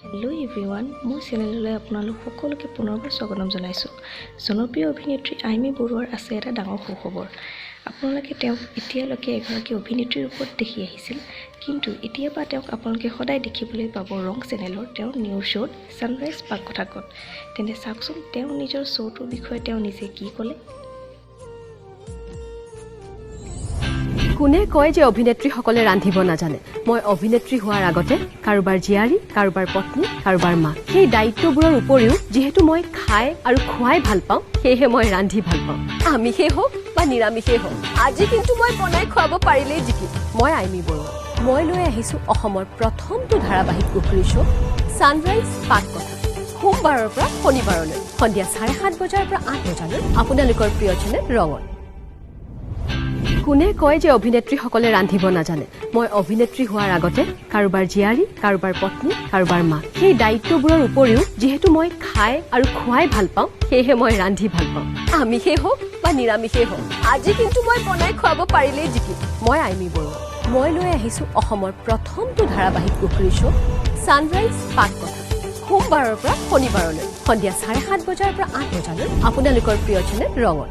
Hello' everyone, মোৰ চেনেললৈ আপোনালোক সকলোকে পুনৰবাৰ স্বাগতম জনাইছোঁ। জনপ্ৰিয় অভিনেত্ৰী আইমী বৰুৱাৰ আছে এটা ডাঙৰ সুখবৰ। আপোনালোকে তেওঁক এতিয়ালৈকে এগৰাকী অভিনেত্ৰীৰ ৰূপত দেখি আহিছিল, কিন্তু এতিয়াৰ পৰা তেওঁক আপোনালোকে সদায় দেখিবলৈ পাব ৰং চেনেলৰ তেওঁৰ নিউ শ্ব'ত ছানৰাইজ পাককথাকত। তেন্তে চাওকচোন তেওঁ নিজৰ শ্ব'টোৰ বিষয়ে তেওঁ নিজে কি ক'লে। কোনে কয় যে অভিনেত্ৰীসকলে ৰান্ধিব নাজানে? মই অভিনেত্ৰী হোৱাৰ আগতে কাৰোবাৰ জীয়াৰী, কাৰোবাৰ পত্নী, কাৰোবাৰ মা। সেই দায়িত্ববোৰৰ উপৰিও যিহেতু মই খাই আৰু খুৱাই ভাল পাওঁ, সেয়েহে মই ৰান্ধি ভাল পাওঁ। আমিষেই হওক বা নিৰামিষেই হওক, আজি কিন্তু মই বনাই খুৱাব পাৰিলেই জিকিম। মই আইমী বৰুৱা, মই লৈ আহিছোঁ অসমৰ প্ৰথমটো ধাৰাবাহিক কুকৰী শ্ব' ছানৰাইজ পাককথা। সোমবাৰৰ পৰা শনিবাৰলৈ সন্ধিয়া 7:30 বজাৰ পৰা 8 বজালৈ আপোনালোকৰ প্ৰিয় চেনেল ৰঙত। কোনে কয় যে অভিনেত্ৰীসকলে ৰান্ধিব নাজানে? মই অভিনেত্ৰী হোৱাৰ আগতে কাৰোবাৰ জীয়াৰী, কাৰোবাৰ পত্নী, কাৰোবাৰ মা। সেই দায়িত্ববোৰৰ উপৰিও যিহেতু মই খাই আৰু খুৱাই ভাল পাওঁ, সেয়েহে মই ৰান্ধি ভাল পাওঁ। আমিষেই হওক বা নিৰামিষেই হওক, আজি কিন্তু মই বনাই খুৱাব পাৰিলেই জিকিম। মই আইমী বৰুৱা, মই লৈ আহিছোঁ অসমৰ প্ৰথমটো ধাৰাবাহিক কুকৰী শ্ব' ছানৰাইজ পাককথা। সোমবাৰৰ পৰা শনিবাৰলৈ সন্ধিয়া 7:30 বজাৰ পৰা 8 বজালৈ আপোনালোকৰ প্ৰিয় চেনেল ৰঙত।